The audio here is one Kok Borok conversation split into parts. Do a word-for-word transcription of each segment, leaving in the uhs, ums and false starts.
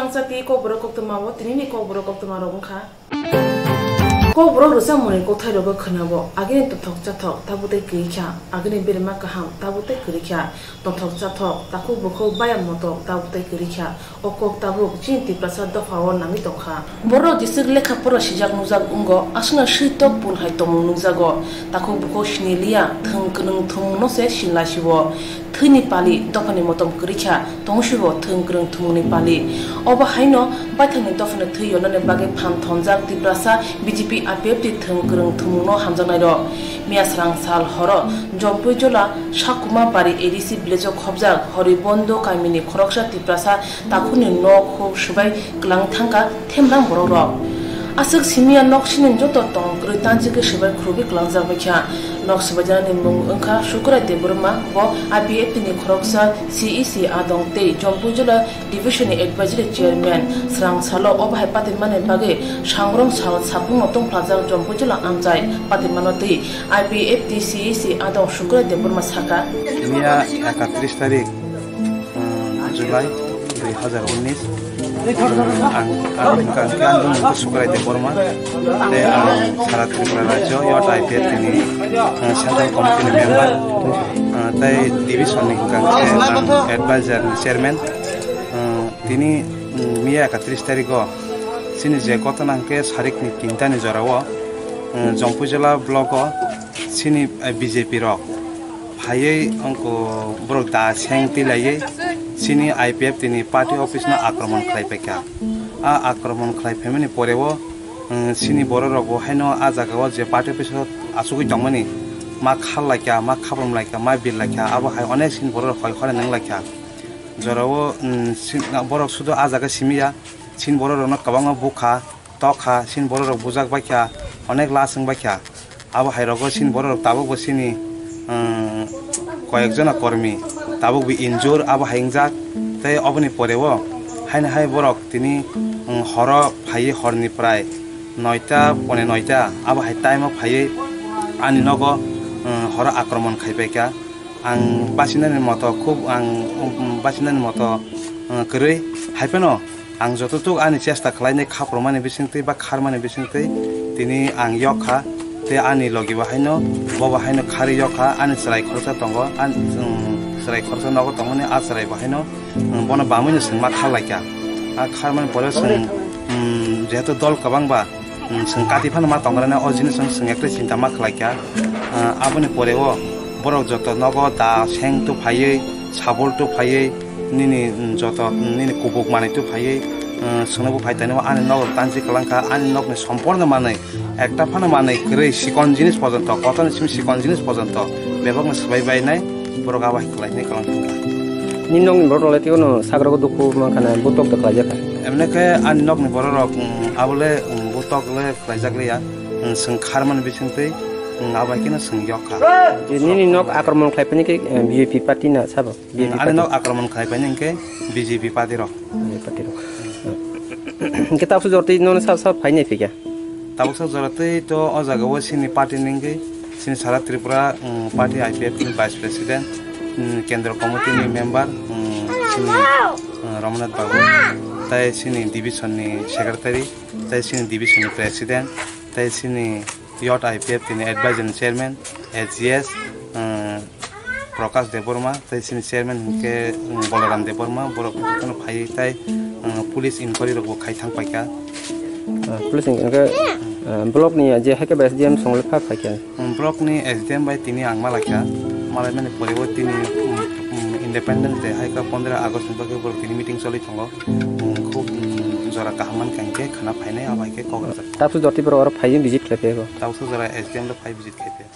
Chati kokborok koktwma o tinini kokborok koktwma rok wngkha. Kokborok rwchapmungni kokthairokbo khwnabo, agini tongthok chathok tabuk tei kwrwi kha, agini berma kaham tabuk tei kwrwi kha, tongthok chathok, takhuk bukhuk, baya motok tabuk tei kwrwi kha. O kok tabuk chini Tiprasa dophao nangwi tongkha. Borok jeswk lekha pora sijak nukjak wngo, aswkno swi tok pun hai tongmung nukjago. Takhuk bukhuk siniliya, thwng kwrwng thwngmungno se sinlaisio. Thwini pali dophani motom kwrwi kha, tongsibo thwng kwrwng thwngmungni pali. Obo haino baithangni dophani thwi yonani bagwi phan thonjak Tiprasa B J P I P F T thwng kwrwng thwngmungno hamjaknairok. Miya srang sal horo Jompui Jola Sakuma Bari A D C village o khobjak Horibondo kamini khoroksa Tiprasa takhukni nok huk swbai kwlang thangkha themrang borokrok. Aswk simiya nok sining joto tong kwrwi tansi khe swbai khurubwi kwlangjak baikha. Nok swbaijaknani mung wngkha Sukurai Debbarma, bo I P F T ni khoroksa C E C adong tei Jompui Jola Division ni Advisory Chairman. Srang salo obo hai patimani bagwi sangrong sal sapungno tongphlajak Jompui Jola amchai patimano twi I P F T C E C adong Sukurai Debbarma saka. Miya ekatris tarik, um, July dui hazar unis, um, ang, ang, ang, ang, ang Sukurai Debbarma, tei ang sara Tripura rajyo Youth I P F T ni, uh, Central Committee ni member, uh, tei division ni hwnkha khe ang advisor ni chairman. Uh, tini, um, miya ekatris tarigo chini je kotona hwnkhe sarikni tinta ni jorao, um, Jompui Jola block o chini, uh, B J P rok phaiwi wngkha borok da seng twi laiwi chini I P F T ni party office no akromon khlai paikha. A akromon khlai phaimani poreo, um, chini borok rok bo haino a jaga o je party office o achugwi tongmani ma khar laikha, ma khaprom laikha, ma bir laikha, abo hai onek chini borok rok hoi hora nang laikha. Jorao, um, si-, borok sudo a jaga simi ya, chini borok rok no kwbangma bukha. Tokha, chini borok rok bujak baikha, onek la chwng baikha. Abo hai rogo chini borok rok tabuk bo chini, um, koyek jona kormi tabuk bo injur abo hai wngjak. Tei oboni poreo haino hai borok tini, um, horo phaiwi horni prai noita pone noita abo hai time o phaiwi ani nogo, um, horo akromon khai paikha. Ang basinani moto khub ang, um, basinani moto, uh, kwrwi. Hai phano ang jototuk ani chesta khlainai khapurmani bisingtwi ba kharmani bisingtwi tini ang yok kha. Tei ani logi bo haino, bo bo haino kharwi yok kha. Ani chwrai khoroksa tongo, ani, um, chwrai khoroksa nogo tongmani a chwrai bo haino, um, bono bamwino chwng ma khar laikha. A kharmani pore chwng, um, jehetu dol kwbang ba, um, chwng kati phano ma tongrana o jinis chwng chwng ektai chinta ma khlaikha. Ah, aboni poreo borok joto nogo da seng tu phaiwi, sabul tu phaiwi, nini, um, joto, um, nini kubuk manwi tu phaiwi, um, chwngno bo phai tani ani nogo tansi kwlangkha, ani nokni somporno manwi, ekta phano manwi kwrwi sikon jinis pojonto, kotorni simi sikon jinis pojonto bebakno swbai bainai borok abo hai khlainai kwlangkha. Nini nokni borok rok le teibo no sagrogo dukhu mankha na, butok da khlaijak kha. Emne khe ani nokni borok rok, um, abo le, um, butok le khlaijak liya, um, chwng kharmani bisingtwi, um, abo hai kheno chwng yok kha. Je nini nok akromon khlai phani khe, eh, B J P party na sabo? Ani B J P party. Nok akromon khlai phani hinkhe B J P party rok. B J P party rok. Hinkhe tabuksa jortwi nono sa, sa phainai phikha? Tabuksa jora tei to o jaga o chini party ni wngwi chini sara Tripura, um, party I P F ni vice president, um, kendro committee ni member, um, chini, um, Ramnath Babu, tei chini division ni secretary, tei chini division ni president, tei chini Youth I P F ni advisor ni chairman, S G S, um, Prakash Debbarma, tei chini chairman hinkhe, um, Balaram Debbarma, borok jotono phaiwi tei, um, police inquiry rokbo khai thang paikha. Ah, police inquiry, hinkhe, ah, block ni je hai khe S D M songli pha phaikha. Um, block ni S D M bai tini ang malaikha, malaimani poreo tini, um, um, Independence Day hai khe pondro August ni bagwi borok tini meeting choli tongo. Um, khub, um, jora kaham mankha hinkhe khwna phainai abo hai khe kok rwjak. Tabuksa jotwi borok oro phaiwi visit khlai phaibo. Tabuksa jora S D M rok phai visit khlai phaiya.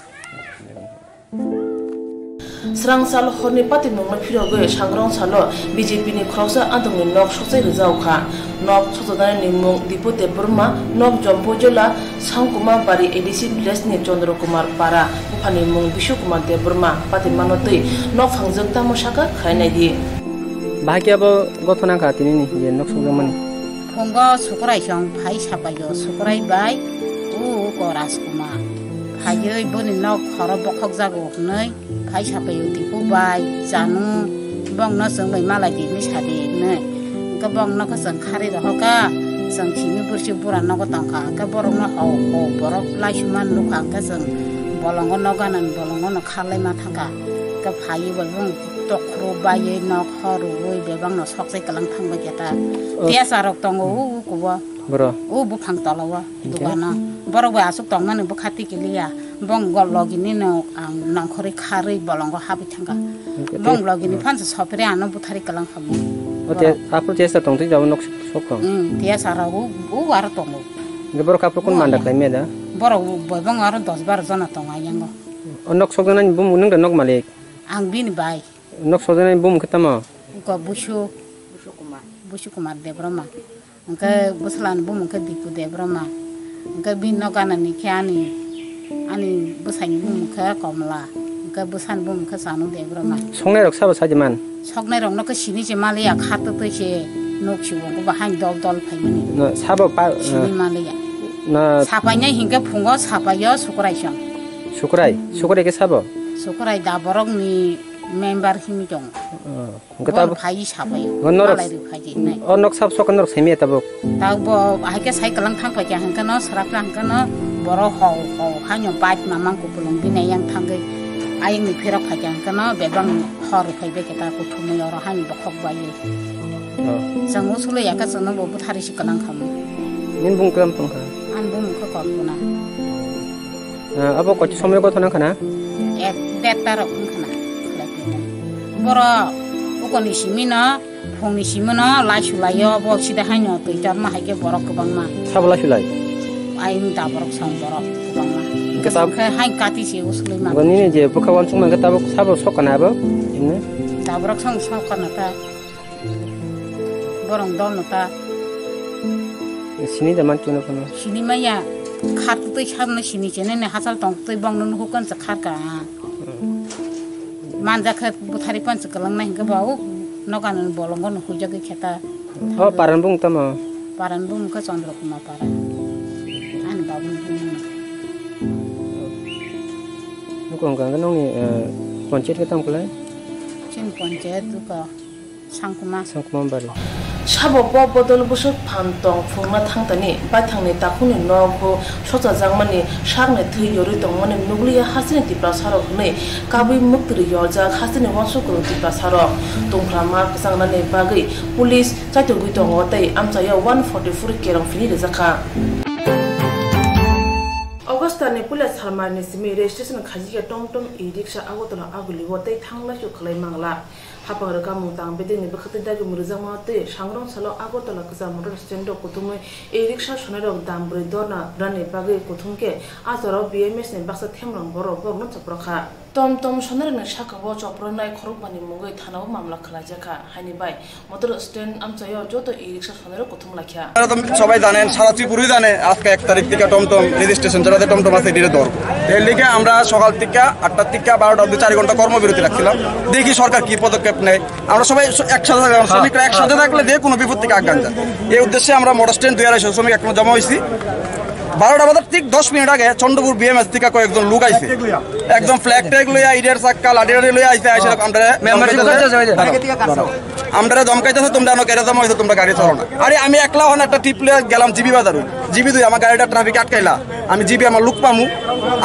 Srang sal horni patimungno phirogwi sangrong salo B J P ni khoroksa adongni nok sokchai rwjak kha. Nok sokjaknani mung Dipu Debbarma, nok Jompui Jola, Sangkuma Bari A D C village ni Chandra Kumar Para, buphani mung Bishu Kumar Debbarma, patimano twi nok phangjak tamo saka khlai nai di. Bahai khe abo gothona wngkha tinini je nok sokjakmani. Phungo Sukurai song phai sapaio, Sukurai bai u ko Rajkumar. Phaiwi boni nok horo bokhok jago hwnwi phai sapaio, Dipu bai, Janu, bongno chwng bai malai di hwnwi sadi hwnwi. Bong nokha chwng kharwi rohorkha, chwng simi borsi bura nogo tongkha, hwnkhe borokno hau hau borok laisuma nukha, hwnkhe chwng bolongo nok ganani bolongono kharlaima thangkha, hwnkhe phaiwi bai bong tokhro baiwi nok hor rwui bebakno sokjai kwlang thangbai khe ta. O. Tiyasa rok tongo o ukubo. Bro. O buphang tola o. Hwnkhe? Dogano. Borok bai aswk tongmani bwkha tikiliya. Bong gol logini no ang nongkhorwi kharwi bolongo habwi thangkha. Hwnkhe bong te-, logini hmm. Phansa sopre ano buthari kwlang kha bong. O te-, borok. Aphuru tiyasa tongtwi jabo nok sok tong. Hmm, tiyasa rok o, o aro tongo. Hwnkhe borok aphuru kun manda khlai meda? Borok bai bong aro dos baro jona tongo ayango. O nok sok janani bumung nung da nok malik? Ang bini bai. Nok sok janani bumung khe tamo? Ko Busu. Busu Kumar. Busu Kumar Debbarma. Hwnkhe bwswlani bumung khe Dipu Debbarma. Hwnkhe bini nok ganani khe ani, ani bwsaini bumung khe Komla. Hwnkhe bwsani bumung khe Chanu Debbarma. Soknairok sabo sajiman? Soknairokno khe sini se maliya, kha twtwi se nuk si bo, bo bahai dol dol phaimani. No, sabo pa-, sini maliya. No. Sapainai hinkhe phungo sapaio Sukraisong. Sukrai? Hmm. Sukrai khe sabo? Sukrai da borokni member himwi tongo. Oh. Hwnkhe tabuk phai sabai. Hwnkhe norok, malai rw phai di nai. O nok sab sokan norok saimaya tabuk. Tabuk bo hai khe sai kwlang thang phai kha, hwnkhe no swrapna hwnkhe no borok hau hau haino bike mamang kupulung bini yang thangwi ayang ni phirok phai kha, hwnkhe no bebang hor phai bai khe ta kuthumwi oro haino bokhok bai. Oh. Chwng usulwi ya khe chwngno bo buthari si kwlang khamu. Nini bung kwlam tong kha? Ani bung khe Korpuna. Ah, abo kochi somoi gotho nang khana? Ek, derta rok wng khana. Borok ukoni simi no, phungni simi no, laisu laio, bo sida haino twi torma hai khe borok kwbangma. Sabo laisu lai? Ai wng da borok song borok kwbangma. Hwnkhe tab- Hwnkhe hai kati se usulwi ma. Bo nini je bwkha wansukma hwnkhe tabuk sabo sok kana abo? Himne? Da borok song sok kana ta. Borok dol no ta. Sini da man chuno kono. Sini maya, khat twi khat no sini chene ne hachal tong twi bong no hukon sa khat ka. Manja khe buthari pan sa kalang nai hingke ba u nokan bolong no hujak khe ta. O paran bung tamo. Paran bung khe Chandra Kumar Paran. Ani babu bung. Nukong kang nong ni, eh, panchayat khe tam khlai? Chin panchayat ka. Sangkuma. Sangkuma bari. Sabo bo bodol bwswk phan tong phungna thangtani baithangni takhukni nogo sochajakmani sakni thwi yorwi tongmani nukliya hasteni Tiprasarok hwnwi kabui mwktwrwi yorjak hasteni uansuk kwrwng Tiprasarok. Tungphra ma kwchangnani bagwi police chaitugwi tongo tei amchaio one forty four kerong phini rijak kha. August talni puila salmarni simi registration khaijikya tomtom e-rickshaw Agartala Agulio tei thanglaisu khlai mangla. Hapang rwkha mungtang bedekni bwkhaktwi dagi mwrwjakmano tei sangrong salo Agartala kwcham motor stand-o kuthumwi e-rickshaw sonairok dam bwrwi dhorna rwnani bagwi kuthum khe a jorao B M S ni baksa themrang borok borokno chopro kha. Tom tom sonairokni saka-o chopronai khorokbani mungwi thanao mamla khwlaijak kha, haini bai motor stand amchaio joto e-rickshaw sonairok kuthum laikha. আপনারা তো সবাই জানেন, সারা ত্রিপুরাই জানে, আজকে এক তারিখ থেকে টমটম রেজিস্ট্রেশন, যারা টমটম আছে, এটির দর। এর লিগে আমরা সকাল থেকে আটটা থেকে বারোটা অবধি চার ঘন্টা কর্মবিরতি রাখছিলাম, দেখি সরকার কি পদক্ষেপ নেয়। আমরা সবাই স-, একসাথে থাকলাম, শ্রমিকরা একসাথে থাকলে যে কোনো বিপদ থেকে আগান যায়। এই উদ্দেশ্যে আমরা মোটর স্ট্যান্ড দুই আড়াইশো শ্রমিক এখনো জমা হয়েছি। বারোটা বাজার ঠিক দশ মিনিট আগে চন্দ্রপুর বিএমএস থেকে কয়েকজন লোক আইছে, একদম ফ্ল্যাগ ট্যাগ লইয়া, ইটের চাক্কা, লাঠি টাঠি লইয়া আইছে, আইসে আমরা মেম্বারশিপ করতে যাওয়া যায়। আমরা ধমকাইতেছে, "তোমরা অনেক এরা জমা হয়েছে, তোমরা গাড়ি চলো না।" আরে, আমি একলা হন একটা ট্রিপ লইয়া গেলাম জিবি বাজারও, জিবি দুই আমার গাড়িটা ট্রাফিক আটকাইলা, আমি জিবি আমার লোক পামু,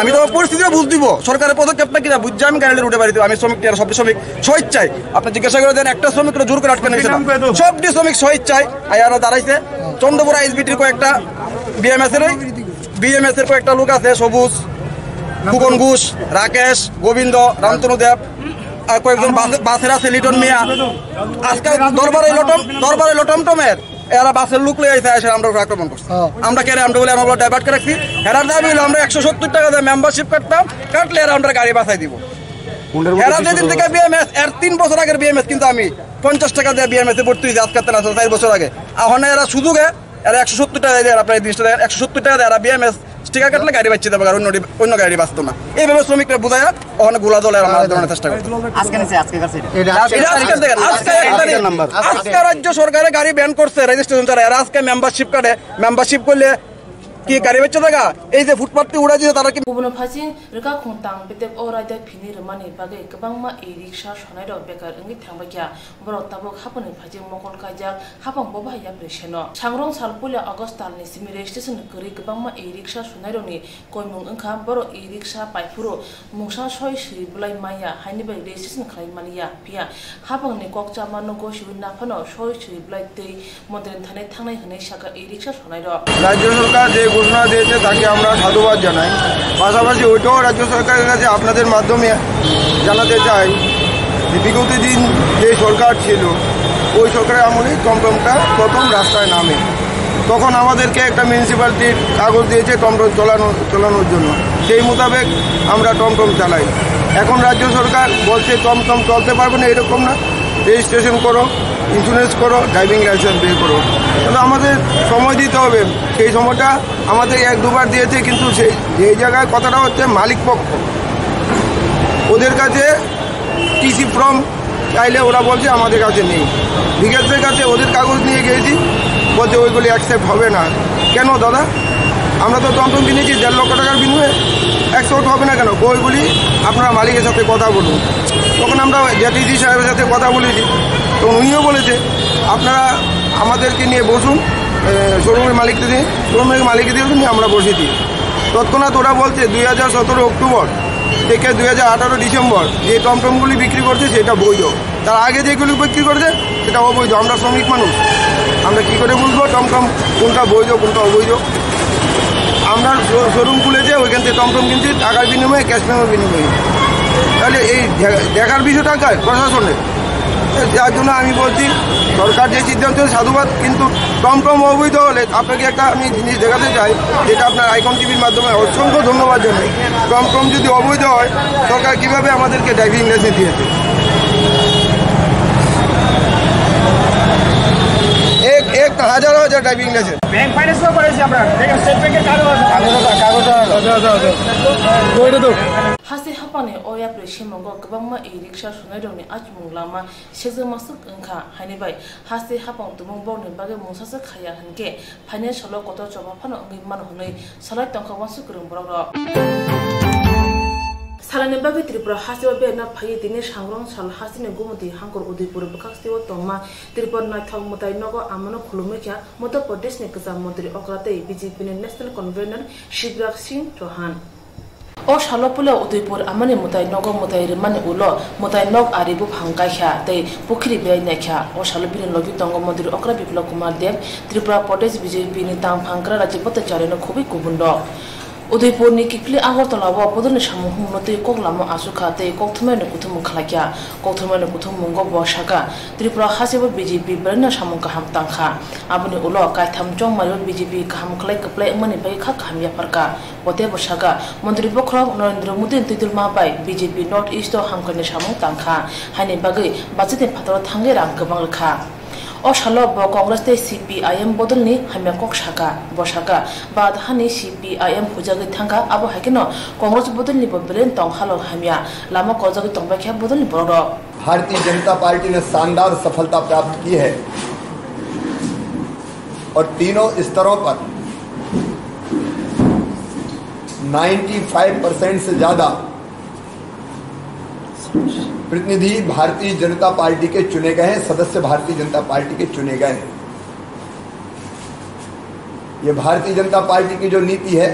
আমি তো আমার পরিস্থিতিও বুঝ দিব, সরকারের পদক্ষেপটা কিনা বুঝছে, আমি গাড়ি রুটে বাড়ি দিব, আমি শ্রমিক, সব শ্রমিক স্বেচ্ছায়। আপনি জিজ্ঞাসা করে দেন, একটা শ্রমিকরা জোর করে আটকে নিয়েছে না, সবটি শ্রমিক স্বেচ্ছায় আয়ারা দাঁড়াইছে। চন্দ্রপুরা এসবিটির কয়েকটা বিএমএস এর, বিএমএস এর কয়েকটা লোক আছে, সবুজ, ফুকন ঘোষ, রাকেশ, গোবিন্দ, রামতনু দেব, আর কয়েকজন বাস-, বাসের আছে লিটন মিয়া। আজকে দরবারে লটম, দরবারে লটম টমের এরা বাসের লোক লই আইছে, এসে আমরা উপর আক্রমণ করছে। হ্যাঁ। আমরা কেন আমরা বলে আমরা ডাইভার্ট করে রাখছি। এরার দাবি হলো আমরা একশো সত্তর টাকা দিয়ে মেম্বারশিপ কাটতাম, কাটলে এরা আমরা গাড়ি বাসায় দিব। এরা যেদিন থেকে বিএমএস, এর তিন বছর আগের বিএমএস কিন্তু আমি পঞ্চাশ টাকা দিয়ে বিএমএস এ ভর্তি হয়েছি, আজকে তারা চার বছর আগে। এখন এরা সুযোগে এরা একশো সত্তর টাকা দিয়ে, এরা প্রায় তিরিশ টাকা, একশো সত্তর টাকা দিয়ে এরা বিএমএস স্টিকার কাটলে গাড়ি বাঁচতে দেবে, আর অন্য ডি-, অন্য গাড়ি বাঁচতো না। এইভাবে শ্রমিকরা বুঝাইয়া ওখানে গোলা দলে এরা মারা ধরানোর চেষ্টা করে। আজকে নিচে, আজকে কাছে এটা। এটা আজকে আজকে, আজকে, আজকে এক তারিখ। আজকের নাম্বার। আজকে রাজ্য সরকারে গাড়ি ব্যান করছে, রেজিস্ট্রেশন ছাড়া। এরা আজকে মেম্বারশিপ কার্ডে, মেম্বারশিপ করলে কি গাড়ি বেচছে দেখা? এই যে ফুটপাত দিয়ে উড়াই দিছে, তারা কি? Kubun phaising rwkha khung tang betek o raida phini rwmani bagwi kwbangma e-rickshaw sonairok bekar wngwi thangbaikha. Borok tabuk haphangni phaising mokol kaijak, haphang bo bahai yapri seno. Sangrong sal puila August talni simi registration kwrwi kwbangma e-rickshaw sonairokni koimung wngkha. Borok e-rickshaw paiphuru mungsa soi swi bwlai maya, haini bai registration khlai manya. Phiya haphangni kok chama nogo siwi naphano soi swi bwlai twi montri thani thangnai hwnwi saka e-rickshaw sonairok. রাজ্য সরকার যে ঘোষণা দিয়েছে তাকে আমরা সাধুবাদ জানাই। পাশাপাশি ওইটাও রাজ্য সরকারের কাছে আপনাদের মাধ্যমে জানাতে চাই যে বিগত দিন যে সরকার ছিল, ওই সরকারের আমলেই টমটমটা প্রথম রাস্তায় নামে। তখন আমাদেরকে একটা মিউনিসিপ্যালিটির কাগজ দিয়েছে টমটম চালানো, চালানোর জন্য। সেই মোতাবেক আমরা টমটম চালাই। এখন রাজ্য সরকার বলছে টমটম চলতে পারবে না, এরকম না, রেজিস্ট্রেশন করো, ইন্স্যুরেন্স করো, ড্রাইভিং লাইসেন্স বের করো। তাহলে আমাদের সময় দিতে হবে। সেই সময়টা আমাদের এক দুবার দিয়েছে, কিন্তু সেই, সেই জায়গায় কথাটা হচ্ছে মালিক পক্ষ, ওদের কাছে টিসি ফর্ম চাইলে ওরা বলছে আমাদের কাছে নেই। বিকাশের কাছে ওদের কাগজ নিয়ে গেছি, বলছে ওইগুলি অ্যাকসেপ্ট হবে না। কেন দাদা, আমরা তো টমটম কিনেছি দেড় লক্ষ টাকার বিনিময়ে, অ্যাকসেপ্ট হবে না কেন? ওইগুলি আপনারা মালিকের সাথে কথা বলুন। তখন আমরা জেটিসি সাহেবের সাথে কথা বলেছি, তো উনিও বলেছে আপনারা আমাদেরকে নিয়ে বসুন, শোরুমের মালিককে দিয়ে, শোরুমের মালিককে দিয়ে নিয়ে আমরা বসেছি। তৎক্ষণাৎ ওরা বলছে দুই হাজার সতেরো অক্টোবর থেকে দুই হাজার আঠারো ডিসেম্বর যে টমটমগুলি বিক্রি করছে সেটা বৈধ, তার আগে যেগুলি বিক্রি করছে সেটা অবৈধ। আমরা শ্রমিক মানুষ, আমরা কি করে বুঝবো টমটম কোনটা বৈধ কোনটা অবৈধ? আমরা শো-, শোরুম খুলেছে, ওইখান থেকে টমটম কিনছি টাকার বিনিময়ে, ক্যাশ পেমেন্ট বিনিময়ে। তাহলে এই দে-, দেখার বিষয়টা কার? প্রশাসনের। যার জন্য আমি বলছি সরকার যে সিদ্ধান্ত, সাধুবাদ, কিন্তু টমটম অবৈধ হলে আপনাকে একটা আমি জিনিস দেখাতে চাই, যেটা আপনার আইকন টিভির মাধ্যমে অসংখ্য ধন্যবাদ জানাই। টমটম যদি অবৈধ হয়, সরকার কিভাবে আমাদেরকে ড্রাইভিং লাইসেন্স দিয়েছে? এক এক হাজার হাজার ড্রাইভিং লাইসেন্স। ব্যাংক ফাইন্যান্সও করেছি আমরা, দেখেন স্টেট ব্যাংকের কার্ডও আছে। কাগজ আছে, কাগজ আছে। আচ্ছা, আচ্ছা, আচ্ছা। তো এটা তো। Hasti hapangni o yapri simongo kwbangma e-rickshaw sonairokni achumung lama sekjakma swk wngkha, haini bai hasti hapang tumung borokni bagwi mungsa swk khaiya hinkhe financial o kotor choba phano wngwi mano hwnwi salai tongkha uansuk kwrwng borokrok. Salani bagwi Tripura hasteo berna phaiwi tini sangrong sal hasteni Gumoti hangkor Udaipur bwkhak steo tongma Tripura naithok mwtai nogo amano khulumwi kha Madhya Pradeshni kwcham montri okra tei B J P ni National Convener Shivraj Singh Chauhan. O salo puila Udaipur amani mwtai nogo mwtai rwmani ulo mwtai nok ari buphang kaikha tei pukhiri belai naikha. O salo bini logi tongo montri okra Biplab Kumar Deb, Tripura Pradesh B J P ni tangphang kwra Rajib Bhattacharya no khubui kubun rok. Udaipur ni kiphilwi Agartala o bodolni samung humung no twi kok lama achukha tei kokthumnaino kuthumung khlaikha. Kokthumnaino kuthumung o bo sakha, Tripura hasteo B J P belai no samung kaham tangkha. Aboni ulo kaitham chongmari o B J P kaham khlai kwplai wngmani bagwi kha kaham yapharkha. Bo teibo sakha, Montri bokhorok Narendra Modi ni twidulma bai B J P North East o hamkrai ni samung tangkha, haini bagwi bachitni phataro thangwi rang kwbang rwkha. O salo bo Congress tei C P I M bodolni hamya kok sakha. Bo sakha, Bharat hani C P I M hujagwi thangkha, abo hai kheno Congress bodolni bo belai tong halok hamya, lama koljagwi tongbaikha bodolni borokrok. Bharatiya Janata पार्टी ने शानदार सफलता प्राप्त की है और तीनों स्तरों पर नाइंटी फ़ाइव परसेंट से ज्यादा प्रतिनिधि भारतीय जनता पार्टी के चुने गए हैं, सदस्य भारतीय जनता पार्टी के चुने गए हैं। ये भारतीय जनता पार्टी की जो नीति है,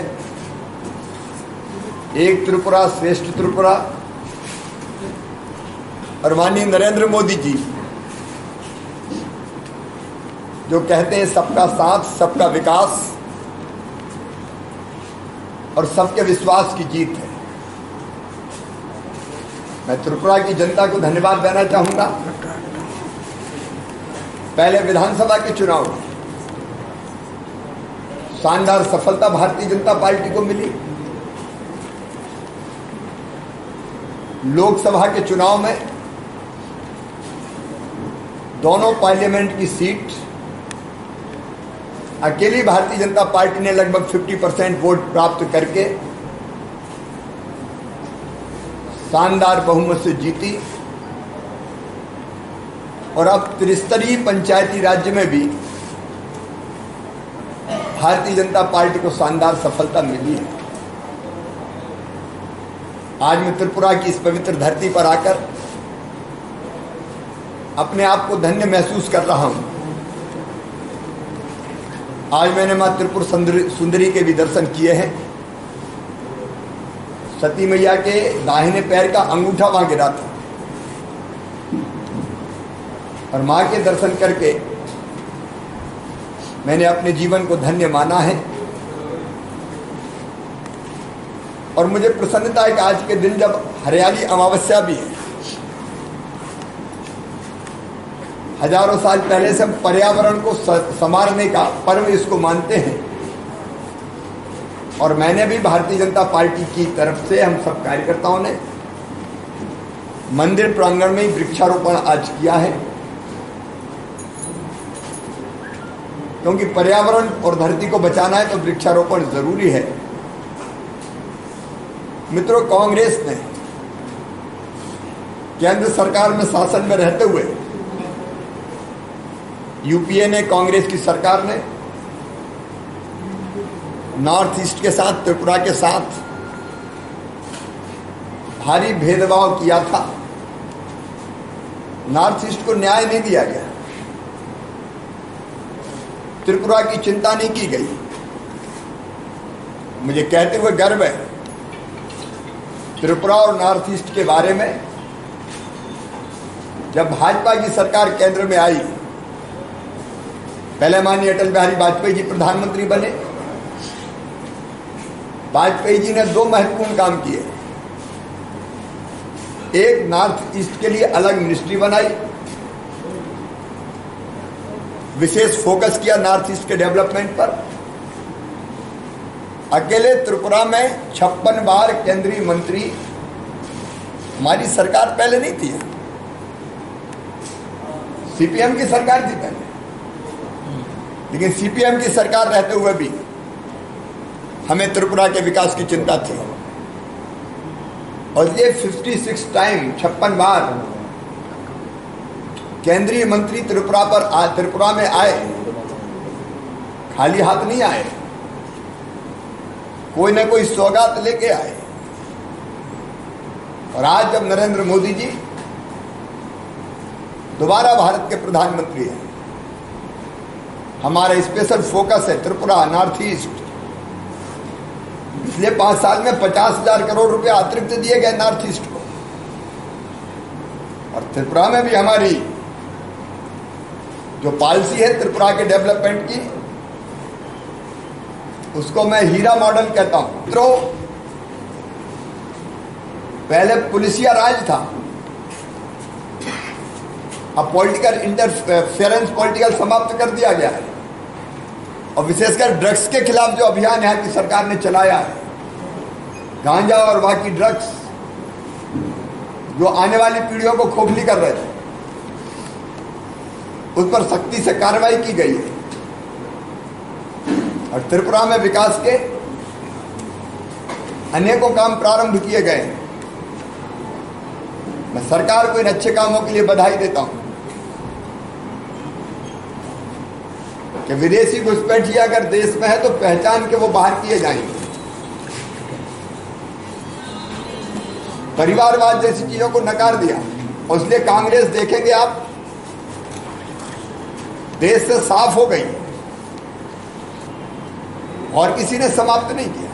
एक त्रिपुरा श्रेष्ठ त्रिपुरा, और माननीय नरेंद्र मोदी जी जो कहते हैं, "सबका साथ, सबका विकास और सबके विश्वास की जीत है।" मैं त्रिपुरा की जनता को धन्यवाद देना चाहूंगा। पहले विधानसभा के चुनाव, शानदार सफलता भारतीय जनता पार्टी को मिली। लोकसभा के चुनाव में दोनों पार्लियामेंट की सीट अकेली भारतीय जनता पार्टी ने लगभग फिफ्टी परसेंट वोट प्राप्त करके शानदार बहुमत से जीती और अब त्रिस्तरीय पंचायती राज्य में भी भारतीय जनता पार्टी को शानदार सफलता मिली है। आज मैं त्रिपुरा की इस पवित्र धरती पर आकर अपने आप को धन्य महसूस कर रहा हूं। आज मैंने मां त्रिपुर सुंदरी, सुंदरी के भी दर्शन किए हैं। सती मैया के दाहिने पैर का अंगूठा वहां गिरा था और मां के दर्शन करके मैंने अपने जीवन को धन्य माना है। और मुझे प्रसन्नता है कि आज के दिन जब हरियाली अमावस्या भी है, हजारों साल पहले से हम पर्यावरण को स-, संवारने का पर्व इसको मानते हैं। और मैंने भी भारतीय जनता पार्टी की तरफ से हम सब कार्यकर्ताओं ने मंदिर प्रांगण में ही वृक्षारोपण आज किया है, क्योंकि पर्यावरण और धरती को बचाना है तो वृक्षारोपण जरूरी है। मित्रों, कांग्रेस ने केंद्र सरकार में शासन में रहते हुए, यूपीए ने, कांग्रेस की सरकार ने नॉर्थ ईस्ट के साथ, त्रिपुरा के साथ भारी भेदभाव किया था। नॉर्थ ईस्ट को न्याय नहीं दिया गया, त्रिपुरा की चिंता नहीं की गई। मुझे कहते हुए गर्व है, त्रिपुरा और नॉर्थ ईस्ट के बारे में, जब भाजपा की सरकार केंद्र में आई, पहले माननीय अटल बिहारी वाजपेयी जी प्रधानमंत्री बने। वाजपेयी जी ने दो महत्वपूर्ण काम किए। एक, नॉर्थ ईस्ट के लिए अलग मिनिस्ट्री बनाई, विशेष फोकस किया नॉर्थ ईस्ट के डेवलपमेंट पर। अकेले त्रिपुरा में छप्पन बार केंद्रीय मंत्री हमारी सरकार पहले नहीं थी, सीपीएम की सरकार थी पहले, लेकिन सीपीएम की सरकार रहते हुए भी हमें त्रिपुरा के विकास की चिंता थी। और ये फिफ्टी सिक्स टाइम, छप्पन बार केंद्रीय मंत्री त्रिपुरा पर आ, त्रिपुरा में आए, खाली हाथ नहीं आए, कोई ना कोई सौगात लेके आए। और आज जब नरेंद्र मोदी जी दोबारा भारत के प्रधानमंत्री हैं, हमारा स्पेशल फोकस है त्रिपुरा, नॉर्थ ईस्ट। पिछले पांच साल में पचास हजार करोड़ रुपया अतिरिक्त दिए गए नॉर्थ ईस्ट को, और त्रिपुरा में भी हमारी जो पॉलिसी है त्रिपुरा के डेवलपमेंट की, उसको मैं हीरा मॉडल कहता हूं। मित्रों, पहले पुलिसिया राज था, अब पॉलिटिकल इंटरफेरेंस, पॉलिटिकल समाप्त कर दिया गया है। और विशेषकर ड्रग्स के खिलाफ जो अभियान यहाँ की सरकार ने चलाया है, गांजा और बाकी ड्रग्स जो आने वाली पीढ़ियों को खोखली कर रहे थे, उस पर सख्ती से कार्रवाई की गई है। और त्रिपुरा में विकास के अनेकों काम प्रारंभ किए गए हैं। मैं सरकार को इन अच्छे कामों के लिए बधाई देता हूं कि विदेशी घुसपैठिया अगर देश में है तो पहचान के वो बाहर किए जाएंगे। परिवारवाद जैसी चीजों को नकार दिया, और इसलिए कांग्रेस, देखेंगे आप, देश से साफ हो गई और किसी ने समाप्त नहीं किया।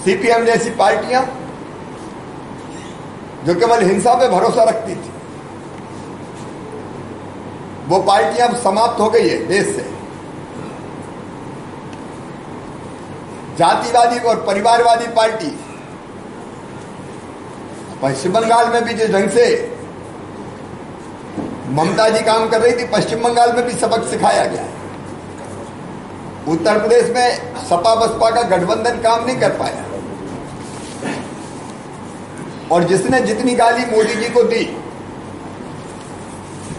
सीपीएम जैसी पार्टियां जो केवल हिंसा पे भरोसा रखती थी, वो पार्टियां अब समाप्त हो गई है देश से। जातिवादी और परिवारवादी पार्टी पश्चिम बंगाल में भी जिस ढंग से ममता जी काम कर रही थी, पश्चिम बंगाल में भी सबक सिखाया गया। उत्तर प्रदेश में सपा बसपा का गठबंधन काम नहीं कर पाया, और जिसने जितनी गाली मोदी जी को दी,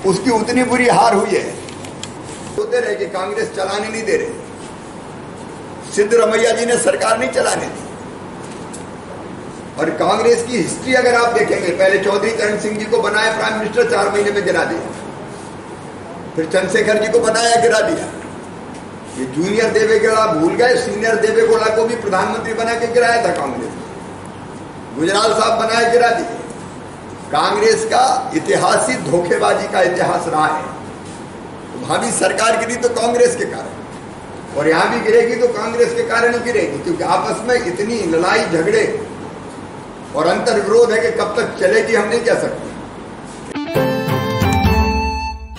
उसकी उतनी बुरी हार हुई है। होते रहे कि कांग्रेस चलाने नहीं दे रही, सिद्धरमैया जी ने सरकार नहीं चलाने दी। और कांग्रेस की हिस्ट्री अगर आप देखेंगे, पहले चौधरी चरण सिंह जी को बनाया प्राइम मिनिस्टर, चार महीने में गिरा दिया, फिर चंद्रशेखर जी को बनाया, गिरा दिया, ये जूनियर देवेगौड़ा भूल गए, सीनियर देवेगौड़ा को भी प्रधानमंत्री बना के गिराया था कांग्रेस ने। गुजराल साहब बनाए गिरा दिए। कांग्रेस का इतिहास ही धोखेबाजी का इतिहास रहा है। तो भावी सरकार गिरी तो कांग्रेस के कारण, और यहाँ भी गिरेगी तो कांग्रेस के कारण ही गिरेगी, क्योंकि आपस में इतनी लड़ाई झगड़े और अंतर्विरोध है कि कब तक चलेगी, हम नहीं कह सकते।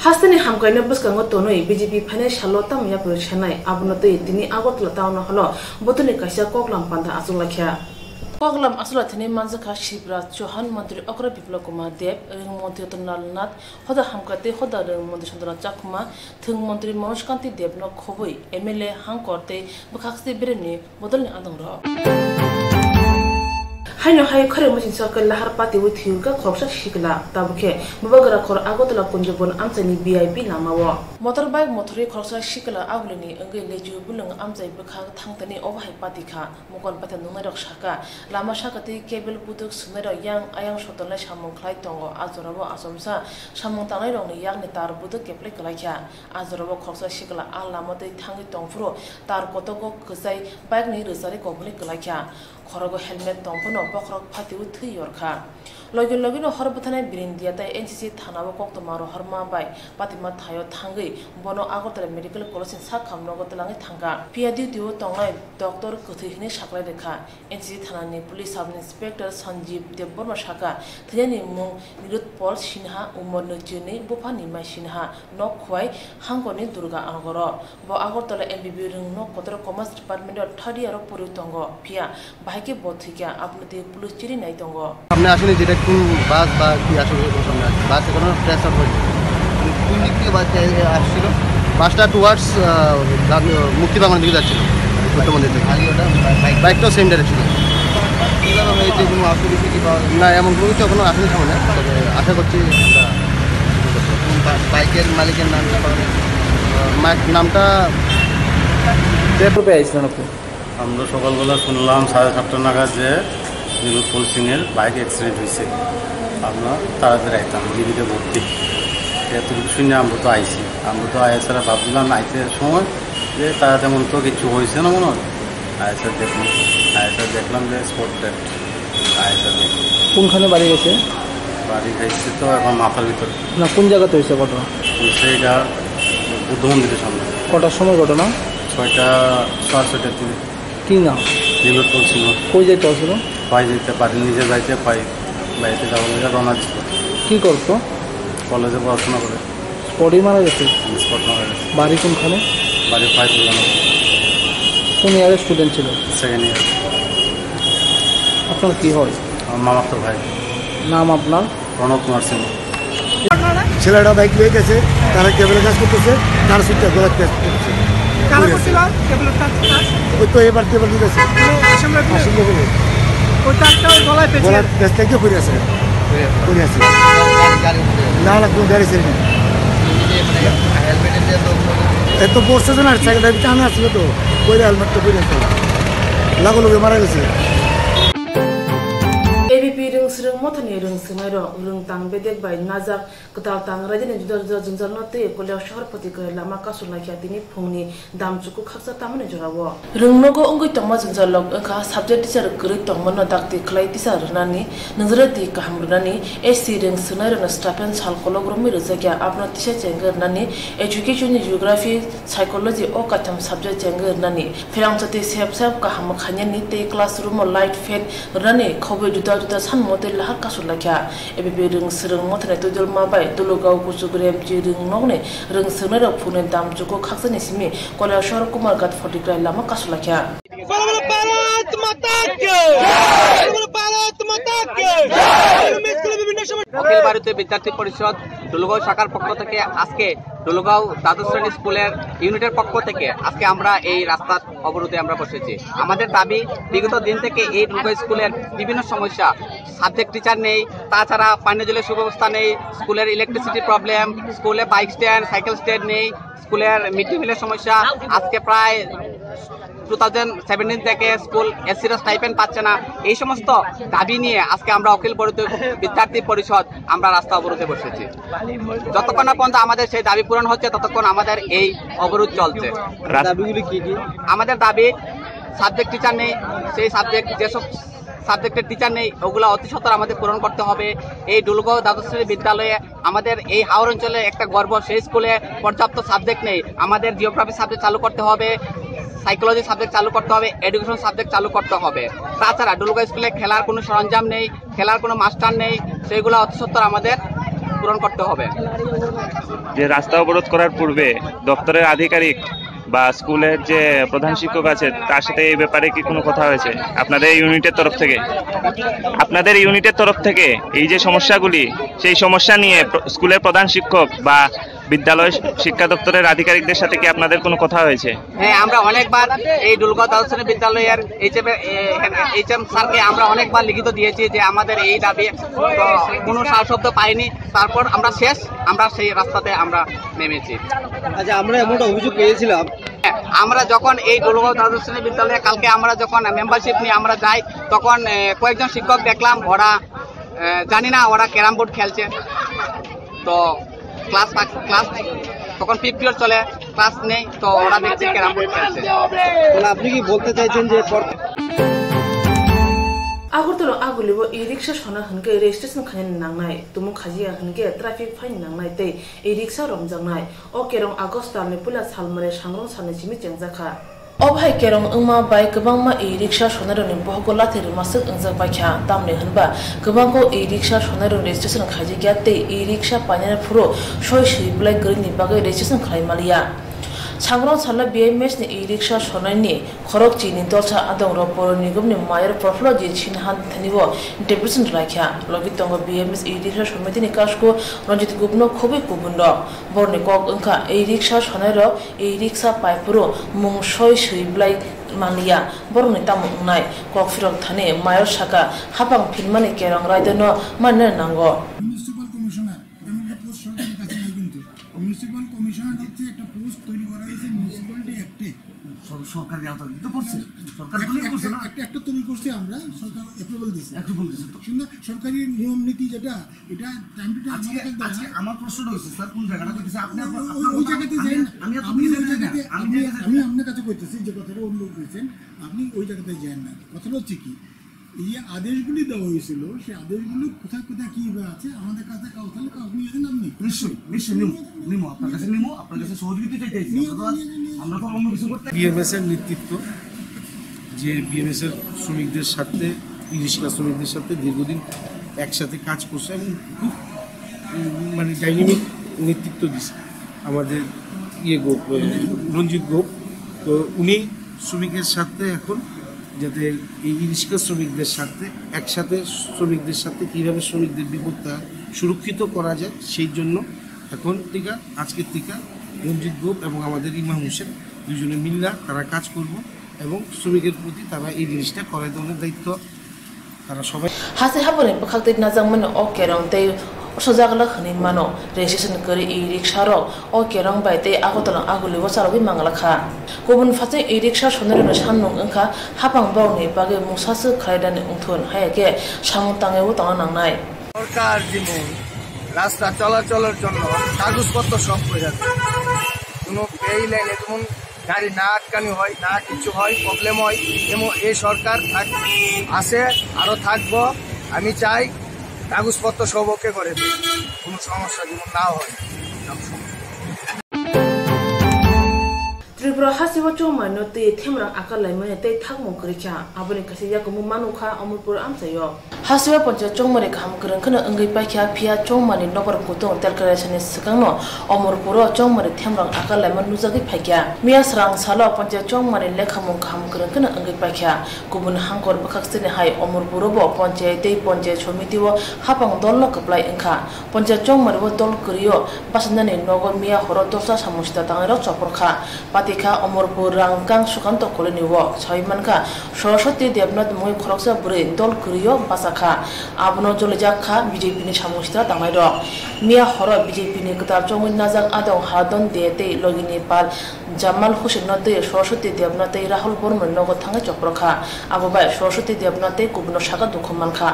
Hasteni hamkraino bwskango tonwi B J P phainai salo tamo yapri sanai, abono twi tini Agartala Town Hall-o bodolni kaisa koklam panda achuk laikha. Koklam achuk laithani manjakha Shivraj Chauhan, Montri Okra Biplab Kumar Deb, Rwng Montri Ratan Lal Nath, Hoda Hamkra tei Hoda Rwng Montri Santana Chakma, Thwng Montri Manoj Kanti Debno khobwi M L A, Hangkor tei bwkhaksti beremni bodolni adongrok. Haino hai khorang machine sakhe lahar patiwi thwirwkha khoroksa sikla, tabukhe Bubagra khor Agartala Kunjabon amchaini V I P lamao. Motor bike mothorwi khoroksa sikla agulini wngwi leju bwlwng amchai bwkhak thangtani obo hai patikha. Mokol paithak nuknairok sakha, lama sakatwi cable buduk swngnairok yang ayang sotonai samung khlai tongo. A jorao achomsa samung tangnairokni yakni tar buduk keplai kwlaikha. A jorao khoroksa sikla a lama twi thangwi tongphuru tar kotogo kwchai bike ni rwchari koboni kwlaikha. Khorogo helmet tongphano bokhorok phatiwi thwi yorkha. Logi logino hor bwtharnai Birindia tei N C C thanao koktwma rohorma bai patima thaio thangwi bono Agartala Medical College ni sak khamnogo twlangwi thangkha. Phiya duty-o tongnai doctor kwthwi hwnwi saklai rwkha. N C C thanani Police Sub Inspector Sanjeev Debbarma sakha, thwinani mung Nirotpal Sinha, umor nwichi nwi, bupha Nimai Sinha, nok Khowai, Hangkorni Durga Nogoro. Bo Agartala M B B Rwng Nok Kotor Commerce Department-o third year-o poriwi tongo, phiya bahai khe bo thwikha, abono twi police chiri nai tongo. সামনে আসেনি, যেটা একটু বাস বা কি আসলে কোনো সামনে আসে, বাস এখনো ট্রেস আউট হয়েছে। কোন দিক থেকে বাস এ-, এ আসছিল? বাসটা টুয়ার্ডস, আহ, গান্ধী-, মুক্তিবাগানের দিকে যাচ্ছিল, বুদ্ধ মন্দির থেকে। খালি ওটা বাইক? বাইকটাও সেম ডাইরেকশনে। কীভাবে হয়েছে, কোনো অসুবিধা কি পাওয়া গেছে? না, এমন কোনো কিছু এখনো আসেনি সামনে, তবে আশা করছি আমরা বা-, বাইকের মালিকের নাম কি পাওয়া গেছে? আহ, মা-, নামটা। কত রুপে আইছিলেন আপনি? আমরা সকালবেলা শুনলাম সাড়ে সাতটা নাগাদ যে নীলোৎপল সিংয়ের বাইক অ্যাক্সিডেন্ট হয়েছে, আমরা তাড়াতাড়ি আইতাম, ডিবিতে ভর্তি। এতটুকু শুনে আমরা তো আইছি, আমরা তো আয়া ছাড়া ভাবছিলাম আইতে সময় যে তারা তেমন তো কিছু হয়েছে না মনে হয়। আয়া স্যার দেখলাম, আয়া স্যার দেখলাম যে স্পট ডেড। আয়া স্যার দেখলাম। কোনখানে বাড়ি গেছে? বাড়ি গেছে তো এখন মাথার ভিতরে। না, কোন জায়গাতে হয়েছে ঘটনা? হয়েছে এটা বুদ্ধ মন্দিরের সামনে। কটার সময় ঘটনা? ছয়টা, সাড়ে ছয়টার দিকে। কি নাম? নীলোৎপল সিংহ। কই যাইতে আসছিল? পায়ে যেতে পারে, নিজের বাড়িতে পায়ে, বাড়িতে যাওয়ার জন্য রওনা দিছিল। কি করতো? কলেজে পড়াশোনা করে। স্পটেই মারা গেছে? স্পট মারা গেছে। বাড়ি কোনখানে? বাড়ি ফাইভ ইলেভেন। কোন ইয়ারের স্টুডেন্ট ছিল? Second year. আপনার কি হয়? আমার মামাতো ভাই। নাম আপনার? প্রণব কুমার সিংহ। ছেলেটা বাইক নিয়ে গেছে, তারা কেবলের কাজ করতেছে, তার সুইচটা গলার কাজ করতেছে। কারা করছিল কেবলের কাজ? ওই তো এবার কেবল নিয়ে গেছে। মানে আসামরা কি? আসাম লোকের। ওই তারটা ওই গলায় পেঁচিয়ে গলার কাছ থেকে পড়ে আছে। পড়ে আছে। না, না, কোনো গাড়ি ছিল না। এত পড়ছে যে না, সাইকেল টাইপ টানা ছিল তো, পড়ে হেলমেটটা পড়ে আছে। লাগো লগে মারা গেছে। A B P Rwng Swrwng Mothani rwng swrwngnairok rwng tang bedek bai najak kwtal tang raidini juda juda jwngjalno twi Koliaksahar Photi Kwrai lama kasulaikha tini phungni damchuku khaksa tamani jorao. Rwngnogo wngwi tongma jwngjalrok wngkha subject teacher kwrwi tongmano dakti khlai teacher rwnani, nujrati kaham rwnani, S C rwng swrwngnairokno stipend sal kolok romwi rwjakya abono tisa chengwi rwnani, education, geography, psychology o kaitham subject chengwi rwnani, pherangchati sep sep kaham khainani tei classroom o light fan rwnani khobwi juda juda sanmo tei lahar kasulaikha. A B P Rwng Swrwng Mothani twidulma bai Dulugao kuchuk Remchi rwng nokni rwng swrwngnairok phungni damchuku khaksani simi Koliaksahar Kumarghat Photi Kwrai lama kasulaikha. बोलो, बोलो, भारत माता की। बोलो, बोलो, भारत माता की। বিভিন্ন সময় অখিল ভারতীয় বিদ্যার্থী পরিষদ ডুলুগাঁও শাখার পক্ষ থেকে আজকে ডুলুগাঁও দ্বাদশ শ্রেণী স্কুলের ইউনিটের পক্ষ থেকে আজকে আমরা এই রাস্তার অবরোধে আমরা বসেছি। আমাদের দাবি, বিগত দিন থেকে এই ডুলুগাঁও স্কুলের বিভিন্ন সমস্যা, সাবজেক্ট টিচার নেই, তাছাড়া পানীয় জলের সুব্যবস্থা নেই, স্কুলের ইলেকট্রিসিটি প্রবলেম, স্কুলে বাইক স্ট্যান্ড, সাইকেল স্ট্যান্ড নেই, স্কুলের মিড ডে মিলের সমস্যা। আজকে প্রায় টু থাউজেন্ড সেভেন্টিন থেকে স্কুল এসসিরা স্টাইপেন্ড পাচ্ছে না। এই সমস্ত দাবি নিয়ে আজকে আমরা অখিল ভারতীয় বিদ্যার্থী পরিষদ আমরা রাস্তা অবরোধে বসেছি। যতক্ষণ না পর্যন্ত আমাদের সেই দাবি পূরণ হচ্ছে, ততক্ষণ আমাদের এই অবরোধ চলছে। রাস- দাবিগুলি কি কি? আমাদের দাবি, সাবজেক্ট টিচার নেই, সেই সাবজেক্ট, যেসব সাবজেক্টের টিচার নেই, ওগুলো অতি সত্বর আমাদের পূরণ করতে হবে। এই ডুলগাঁও দ্বাদশ শ্রেণী বিদ্যালয়ে আমাদের এই হাওর অঞ্চলে একটা গর্ব, সেই স্কুলে পর্যাপ্ত সাবজেক্ট নেই। আমাদের জিওগ্রাফি সাবজেক্ট চালু করতে হবে, সাইকোলজি সাবজেক্ট চালু করতে হবে, এডুকেশন সাবজেক্ট চালু করতে হবে। তাছাড়া ডুলগাঁও স্কুলে খেলার কোনো সরঞ্জাম নেই, খেলার কোনো মাস্টার নেই, সেইগুলো অতি সত্বর আমাদের পূরণ করতে হবে। যে রাস্তা অবরোধ করার পূর্বে দপ্তরের আধিকারিক বা স্কুলের যে প্রধান শিক্ষক আছে, তার সাথে এই ব্যাপারে কি কোনো কথা হয়েছে আপনাদের ইউনিটের তরফ থেকে? আপনাদের ইউনিটের তরফ থেকে এই যে সমস্যাগুলি, সেই সমস্যা নিয়ে প্র-, স্কুলের প্রধান শিক্ষক বা বিদ্যালয় শিক্ষা দপ্তরের আধিকারিকদের সাথে কি আপনাদের কোনো কথা হয়েছে? হ্যাঁ, আমরা অনেকবার এই ডুলগাঁও দ্বাদশ শ্রেণী বিদ্যালয়ের এইচএম, এ, এইচএম স্যারকে আমরা অনেকবার লিখিত দিয়েছি যে আমাদের এই দাবি, তো কোনো সাড়া শব্দ পাইনি। তারপর আমরা শেষ, আমরা সেই রাস্তাতে আমরা নেমেছি। আচ্ছা, আমরা এমন একটা অভিযোগ পেয়েছিলাম। আমরা যখন এই ডুলগাঁও দ্বাদশ শ্রেণী বিদ্যালয়ে কালকে আমরা যখন মেম্বারশিপ নিয়ে আমরা যাই, তখন, এ, কয়েকজন শিক্ষক দেখলাম, ওরা, এ, জানি না ওরা ক্যারাম বোর্ড খেলছে। তো ক্লাস থাক-, ক্লাস তখন ফিফথ পিরিয়ড চলে, ক্লাস নেই, তো ওরা দেখছে ক্যারাম বোর্ড খেলছে। তাহলে আপনি কি বলতে চাইছেন যে পর- Agartala Aguli o e-rickshaw sona hwnkhe registration khaina nangnai, tumung khajiya hwnkhe traffic fine nangnai tei e-rickshaw romjaknai. O kerong August talni puila salmani sangrong salni simi chengjakha. Obo hai kerong wngma bai kwbangma e-rickshaw sonairokni bohogo lathi rwmaswk wngjak baikha, tamni hwnba kwbangkuk e-rickshaw sonairok registration khaijakya tei e-rickshaw painani phuru soi swi bwlai kwrwini bagwi registration khlai maliya. Sangrong salno B M S ni e-rickshaw sonaini khorok chini dolsa adongrok Poro Nigomni mayor Prafulajit Sinha thani o deputation rwlaikha. Logi tongo B M S e-rickshaw somitini kasku Ranjit Gupno khobwi kubunrok. Borokni kok wngkha e-rickshaw sonairok e-rickshaw pai phuru mung soi swi bwlai manliya, borokni tamo wngnai? Kokphirok thani mayor saka, hapang phinmani kerong raidano manna nango. Municipal commissioner এমন একটা পোস্ট সরকারের কাছে নেই, কিন্তু municipal commissioner হচ্ছে একটা পোস্ট তৈরি করা হয়েছে মিউনিসিপ্যালিটি অ্যাক্টে। সর-, সরকারের আওতায় তো করছে, সরকার একটা, তৈরি করছে না? একটা, একটা তৈরি করছি আমরা, সরকার অ্যাপ্রুভাল দিছে। অ্যাপ্রুভাল দিছে তো। শুনুন, সরকারি নিয়ম নীতি যেটা, এটা টাইম টু টাইম আজকে, আমাদের কাছে দেওয়া আজকে হয়। আমার প্রশ্নটা হচ্ছে, স্যার, কোন জায়গাটা কইতেছে? আপনি ওই, আপনার, ওই, ওই জায়গাতে আমি, যাই না। আমি এত আমি কিছু ওই জানি না। জায়গাতে, আমি আমি, জানি না। আমি আপনার কাছে কইতেছি যে কথাটা অন্য বলছেন, আপনি ওই জায়গাতে যান না। কথাটা হচ্ছে কি, এই যে আদেশগুলি দেওয়া হয়েছিল, সেই আদেশগুলো কোথায় কোথায় কিভাবে আছে, আমাদের কাছে কাগজ থাকলে কাগজ নিয়ে আসেন আপনি। নিশ্চয়ই, নিশ্চয়ই নিমো, নিমো, আপনার কাছে নিমো, আপনার কাছে সহযোগিতা চাইতে আইছি। নিয়ে আমরা তো আর, আসেন, নিয়ে আসেন। আমরা তো আর অন্য কিছু করতে বিএমএস এর নেতৃত্ব, যে বিএমএস এর শ্রমিকদের সাথে, ই রিক্সা শ্রমিকদের সাথে দীর্ঘদিন একসাথে কাজ করছে এবং খুব, উম, মানে ডাইনামিক নেতৃত্ব দিছে আমাদের ইয়ে গোপ, আহ, রঞ্জিত গোপ। তো উনি শ্রমিকের সাথে এখন যাতে এই ই রিক্সা শ্রমিকদের সাথে একসাথে শ্রমিকদের সাথে কীভাবে শ্রমিকদের বিপদটা সুরক্ষিত করা যায়, সেই জন্য এখন থেকে, আজকের থেকে রঞ্জিত গোপ এবং আমাদের ইমাম হোসেন দুজনে মিল্লা তারা কাজ করব এবং শ্রমিকের প্রতি তারা এই জিনিসটা করাই দেওয়ার দায়িত্ব তারা সবাই। Hasi haboni bwkhak twi najakmani o kerong tei osojagla hwnwi mano. Registration kwrwi e rickshaw rok o kerong bai tei Agartala Aguli o chalogwi manglakha. Kubun phatsing e rickshaw sonairokni samung wngkha hapang borokni bagwi mungsa swk khlainani wngthun, haiya khe samung tangwi o tongna nangnai. সরকার যেমন রাস্তা চলাচলের জন্য কাগজপত্র সব করে যাচ্ছে, কোনো এই লাইনে যেমন গাড়ি না আটকানো হয়, না কিছু হয়, প্রবলেম হয়, এবং এই সরকার থাক-, আছে, আরো থাকবো। আমি চাই কাগজপত্র সব ওকে করে দেয়, কোনো সমস্যা যেমন না হয়। Tripura hasteo chongmani no twi themrang akar laimani tei thakmung kwrwi kha, aboni kaisa yakungma manukha Omorpur amchaio. Hasteo panchayat chongmani kaham kwrwng kheno wngwi paikha, phiya chongmani nokbar kutung telkaraisani swkangno Omorpuro chongmani themrang akar laima nujagwi phaikha. Miya srang salo panchayat chongmani lekhamung kaham kwrwng kheno wngwi paikha. Kubun hangkor bwkhak sini hai Omorpuro bo panchayat tei panchayat somitio hapang dolno kwplai wngkha. Panchayat chongmani o dol kwrwio bachanani nogo miya horo dorsa samung sita tangnai rok chopor kha. Patikha. Omorpur Rangkang Sukanto Colony o sawi mankha Saraswati Debnath mungwi khoroksa bwrwi dol kwrwio bachakha. Abono jolijak kha B J P ni samung sitra tangnairok. Miya horo B J P ni kwtal chongwi najak adong Hardon De tei logini pal Jamal Hussain no twi Saraswati Debnath tei Rahul Bormani nogo thangwi chopro kha. Abo bai Saraswati Debnath tei kubunno saka dukhu mankha.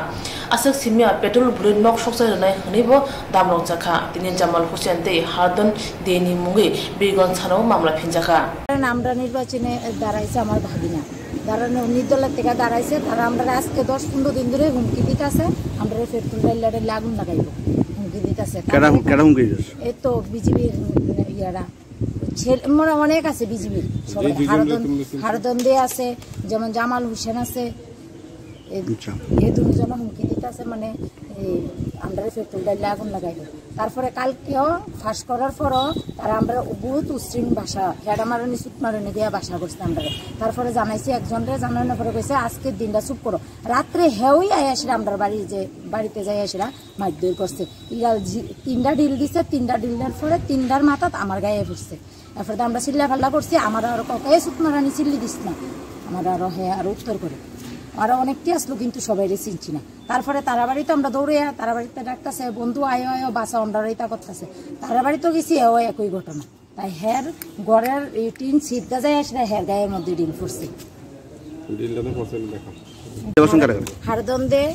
Aswk simiya petrol bwrwi nok sokchai rwnai hwnwibo damrok chakha. Tini Jamal Hussain tei Hardon Deni mungwi Birgonj thanao mamla phinjakha. কারণ আমরা নির্বাচনে দাঁড়াইছে আমার ভাগিনা, দাঁড়ানো নির্দলের থেকে দাঁড়াইছে, তারা আমরা আজকে দশ পনেরো দিন ধরে হুমকি দিতেছে, আমরা পেট্রোল ডাইলে আগুন লাগাইবো, হুমকি দিতেছে। কেডা হুম-, কেডা হুমকি দিতেছে? এই তো বিজিবির ইয়ারা, ছেলে মানে অনেক আছে বিজিবির, সবাই। হারদন, হারদন দে আছে, যেমন জামাল হোসেন আছে, এই, আচ্ছা। এই দুইজনে হুমকি দিতেছে, মানে এই আমরা পেট্রোল ডাইলে আগুন লাগাইবো। তারপরে কালকেও ফাঁস করার পরও তারা আমরা বহুত উশৃঙ্খল ভাষা, হেডা মারানি, সুত মারানি দিয়া ভাষা করছে আমরা। তারপরে জানাইছি একজনরে, জানানোর পরে কইছে, "আজকের দিনটা চুপ করো।" রাত্রে হেউই আই আসলে আমরা বাড়ি যে, বাড়িতে যাই আসলে মারধর করছে। তিনটা জি-, তিনটা ঢিল দিছে, তিনটা ঢিলের পরে তিনটার মাথাত আমার গায়ে পড়ছে। এরপরে তো আমরা চিল্লা ফাল্লা করছি, আমার আরো ককাই সুত মারানি চিল্লি দিস না, আমার আরো হে আরো উত্তর করে, আরো অনেকটি আসলো কিন্তু সবাইরে চিনছি না। তারপরে তারাবাড়িতে আমরা দৌড়ে, তারাবাড়িতে ডাকতেছে, "বন্ধু আয়ো আয়ো, বাসা অন্ডার ইতা করতেছে।" তারাবাড়িতেও গেছি, এও একই ঘটনা। তাই হের ঘরের এই টিন সিদ্ধা যায় আসলে হের গায়ের মধ্যে ডিল পড়ছে। ডিলটা তো পড়ছে, দেখো। এবার শুনতে লাগলো। হারদন দে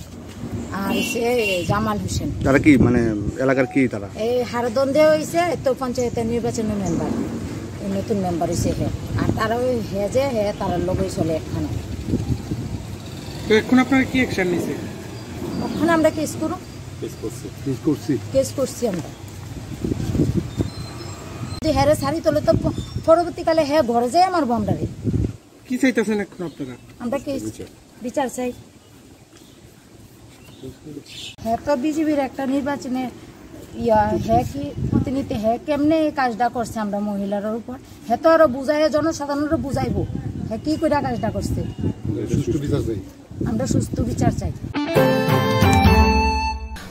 আর সে জামাল হোসেন। তারা কি মানে এলাকার কি তারা? এই হারদন দে হইছে তো পঞ্চায়েতের নির্বাচনের মেম্বার, এই নতুন মেম্বার হইছে হে। আর তারা ওই হে যে হে তারার লোকই চলে এখানে। তো এখন আপনারা কি অ্যাকশন নিছে? এখন আমরা কেস করুন। কেস করছি। কেস করছি। কেস করছি আমরা। যদি হেরে সারি তোলে তো প-, পরবর্তীকালে হে ঘরে যায় আমার বন্ডারে। কি চাইতেছেন এখন আপনারা? আমরা কেস বিচার। বিচার চাই। হে তো বিজেপির একটা নির্বাচনে ইয়া, হে কি প্রতিনিধি, হে কেমনে এই কাজটা করছে আমরা মহিলার উপর? হে তো আরো বুঝাইয়া জনসাধারণরে বুঝাইবো হে কি করে কাজটা করছে। সুষ্ঠু বিচার চাই। আমরা সুষ্ঠু বিচার চাই।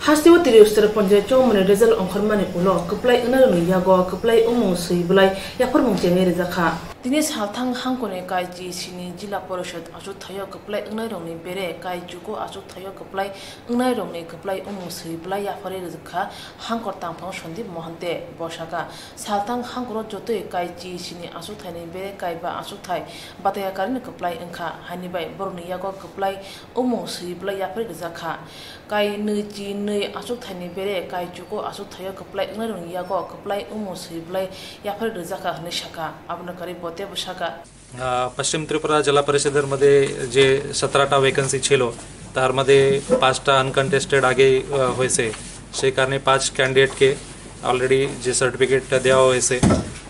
Hasteo Tiri Uster Ponjai chongmani result ongkhormani ulo kwplai wngnarokni yago kwplai wngmung swi bwlai yapharmung chengwi rwjakha. Tini salthang hangkoni kai chi sini Jila Porishod achuk thaio kwplai wngnairokni bere kai chuko achuk thaio kwplai wngnairokni kwplai wngmung swi bwlai yapharwi rwjakha hangkor tangphang Sandip Mohan tei bosaka. Salthang hangkoro jotoi kai chi sini achuk thaini bere kai ba achuk thai bataya karini kwplai wngkha, haini bai borokni yago kwplai wngmung swi bwlai yapharwi rwjakha. Kai nwi chi nwi achuk thaini bere kai chuko achuk thaio kwplai wngnairokni yago kwplai wngmung swi bwlai yapharwi rwjakha hwnwi sakha. Abono karwi bo teibo sakha. আহ, পশ্চিম ত্রিপুরা জেলা পরিষদের মধ্যে যে সতেরোটা ভ্যাকেন্সি ছিল, তার মধ্যে পাঁচটা আনকনটেস্টেড আগেই, আহ, হয়েছে। সেই কারণে পাঁচ ক্যান্ডিডেটকে অলরেডি যে সার্টিফিকেটটা দেওয়া হয়েছে,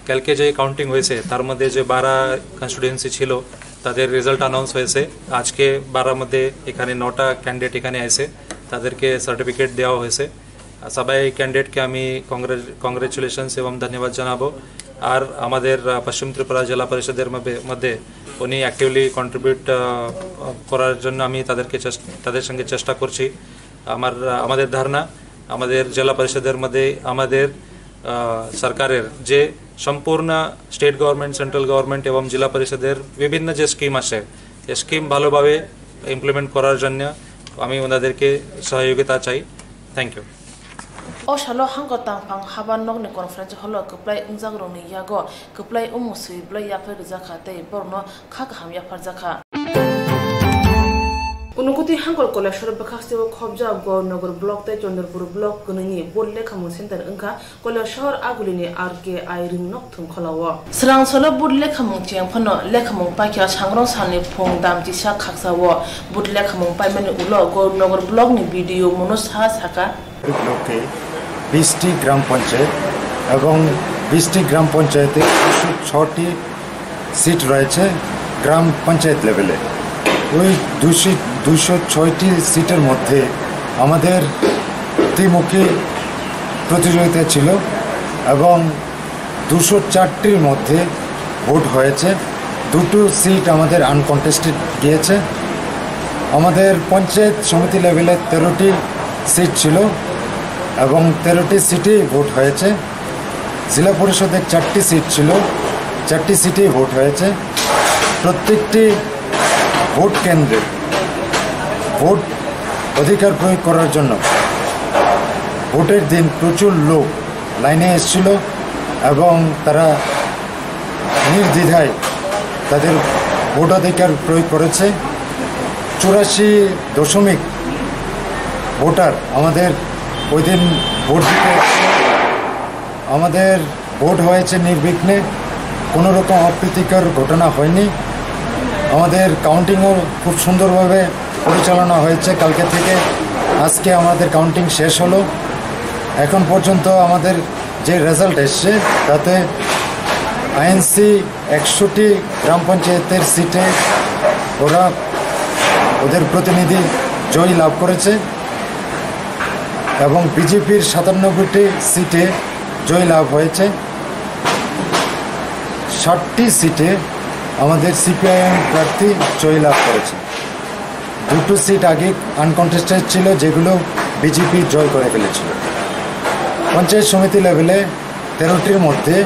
কালকে যে কাউন্টিং হয়েছে, তার মধ্যে যে বারো কনস্টিটিউয়েন্সি ছিল, তাদের রেজাল্ট অ্যানাউন্স হয়েছে। আজকে বারোর মধ্যে এখানে নটা ক্যান্ডিডেট এখানে আছে, তাদেরকে সার্টিফিকেট দেওয়া হয়েছে। সবাই ক্যান্ডিডেটকে আমি কংগ্রে-, কংগ্রেচুলেশনস এবং ধন্যবাদ জানাবো। আর আমাদের, আহ, পশ্চিম ত্রিপুরা জেলা পরিষদের মধ্যে, মধ্যে উনি অ্যাক্টিভলি কন্ট্রিবিউট, আহ, করার জন্য আমি তাদেরকে চেস-, তাদের সঙ্গে চেষ্টা করছি। আমার, আহ, আমাদের ধারণা, আমাদের জেলা পরিষদের মধ্যে আমাদের, আহ, সরকারের যে সম্পূর্ণ স্টেট গভর্নমেন্ট, সেন্ট্রাল গভর্নমেন্ট এবং জেলা পরিষদের বিভিন্ন যে স্কিম আছে, এই স্কিম ভালোভাবে ইমপ্লিমেন্ট করার জন্য আমি ওনাদেরকে সহযোগিতা চাই। Thank you. O salo hangkor tangphang haba nokni conference hall o kwplai wngjakrokni yago kwplai wngmung swi bwlai yapharwi rwjakha tei borokno kha kaham yapharjakha. Unukoti hangkor Kailasor bwkhak seo khobjak Gaurnagar block tei Chandrapur block kwnwini vote lekhamung center wngkha Kailasor agulini R K I ringnok thwngkhwlao. Swrang salo vote lekhamung cheng phano lekhamung paikha sangrong salni phung damchisa khaksao vote lekhamung paimani ulo Gaurnagar blockni B D O Manoj Saha sakha. ব্লকে বিশটি গ্রাম পঞ্চায়েত এবং বিশটি গ্রাম পঞ্চায়েতে দুশো ছটি সিট রয়েছে গ্রাম পঞ্চায়েত লেভেলে। ওই দুশো, দুশো ছয়টি সিটের মধ্যে আমাদের ত্রিমুখী প্রতিযোগিতা ছিল এবং দুশো চারটির মধ্যে ভোট হয়েছে। দুটো সিট আমাদের আনকনটেস্টেড গিয়েছে। আমাদের পঞ্চায়েত সমিতি লেভেলে তেরোটি সিট ছিল এবং তেরোটি সিটেই ভোট হয়েছে। জেলা পরিষদের চারটি সিট ছিল, চারটি সিটে ভোট হয়েছে। প্রত্যেকটি ভোট কেন্দ্রে ভোট অধিকার প্রয়োগ করার জন্য ভোটের দিন প্রচুর লোক লাইনে এসেছিল এবং তারা নির্দ্বিধায় তাদের ভোটাধিকার প্রয়োগ করেছে। চুরাশি দশমিক ভোটার আমাদের ওই দিন ভোট দিতে এসেছে। আমাদের ভোট হয়েছে নির্বিঘ্নে, কোনো রকম অপ্রীতিকর ঘটনা হয়নি। আমাদের কাউন্টিংও খুব সুন্দরভাবে পরিচালনা হয়েছে। কালকে থেকে আজকে আমাদের কাউন্টিং শেষ হলো। এখন পর্যন্ত আমাদের যে রেজাল্ট এসছে, তাতে আইএনসি একশোটি গ্রাম পঞ্চায়েতের সিটে ওরা ওদের প্রতিনিধি জয় লাভ করেছে এবং বিজেপির সাতানব্বইটি সিটে জয় লাভ হয়েছে। ষাটটি সিটে আমাদের সিপিআইএম প্রার্থী জয় লাভ করেছে। দুটো সিট আগে আনকনটেস্টেড ছিল, যেগুলো বিজেপি জয় করে ফেলেছিল। পঞ্চায়েত সমিতি লেভেলে তেরোটির মধ্যে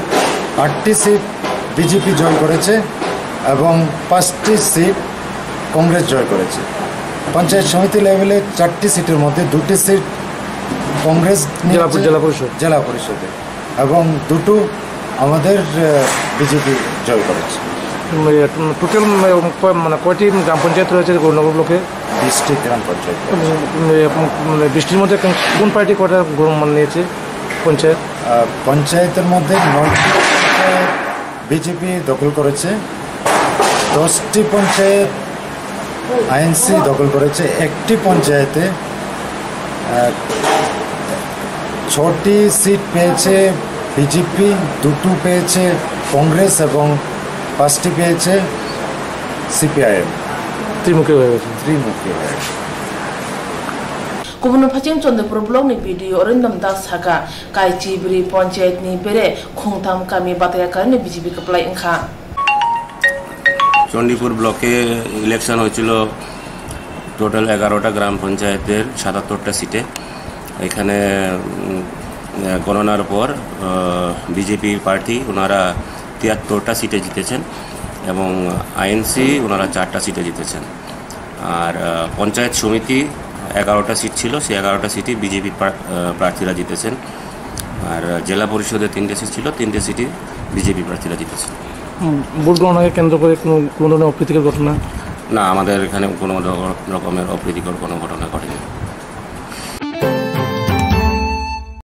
আটটি সিট বিজেপি জয় করেছে এবং পাঁচটি সিট কংগ্রেস জয় করেছে। পঞ্চায়েত সমিতি লেভেলে চারটি সিটের মধ্যে দুটি সিট কংগ্রেস জেলা পরি-, নিয়েছে জেলা পরিষদ। জেলা পরিষদে এবং দুটো আমাদের, আহ, বিজেপি জয় করেছে। উম, এ, উম, টোটাল, উম, কয়-, মানে, কয়টি গ্রাম পঞ্চায়েত রয়েছে গৌরনগর ব্লকে? বিশটি গ্রাম পঞ্চায়েত। উম, উম, এ, উম, উম, বিশটির মধ্যে কোন, কোন পার্টি কয়টা গ্রাম, মানে, নিয়েছে পঞ্চায়েত? আহ, পঞ্চায়েতের মধ্যে নয়টি পঞ্চায়েত বিজেপি দখল করেছে, দশটি পঞ্চায়েত আইএনসি দখল করেছে, একটি পঞ্চায়েতে, আহ, ছটি সিট পেয়েছে বিজেপি, দুটো পেয়েছে কংগ্রেস এবং পাঁচটি পেয়েছে সিপিআইএম। ত্রিমুখী হয়ে গেছে। ত্রিমুখী হয়ে গেছে। Kubun phaising Chandipur block ni B D O Arindam Das saka, Kaichibri panchayat ni bere khungtham kami bataya karwi B J P kwplai wngkha. Chandipur ব্লকে ইলেকশন হয়েছিল টোটাল এগারোটা গ্রাম পঞ্চায়েতের সাতাত্তরটা সিটে। এখানে, উম, আহ, গণনার পর, আহ, বিজেপি প্রার্থী ওনারা তিয়াত্তরটা সিটে জিতেছেন এবং আইএনসি ওনারা চারটা সিটে জিতেছেন। আর, আহ, পঞ্চায়েত সমিতি এগারোটা সিট ছিল, সেই এগারোটা সিটে বিজেপি প্রা-, আহ, প্রার্থীরা জিতেছেন। আর, আহ, জেলা পরিষদে তিনটে সিট ছিল, তিনটে সিটে বিজেপি প্রার্থীরা জিতেছেন। হুম, ভোট গণনাকে কেন্দ্র করে কোনো, কোনো ধরনের অপ্রীতিকর ঘটনা? না, আমাদের এখানে কোনো ধর-, রকমের অপ্রীতিকর কোনো ঘটনা ঘটেনি।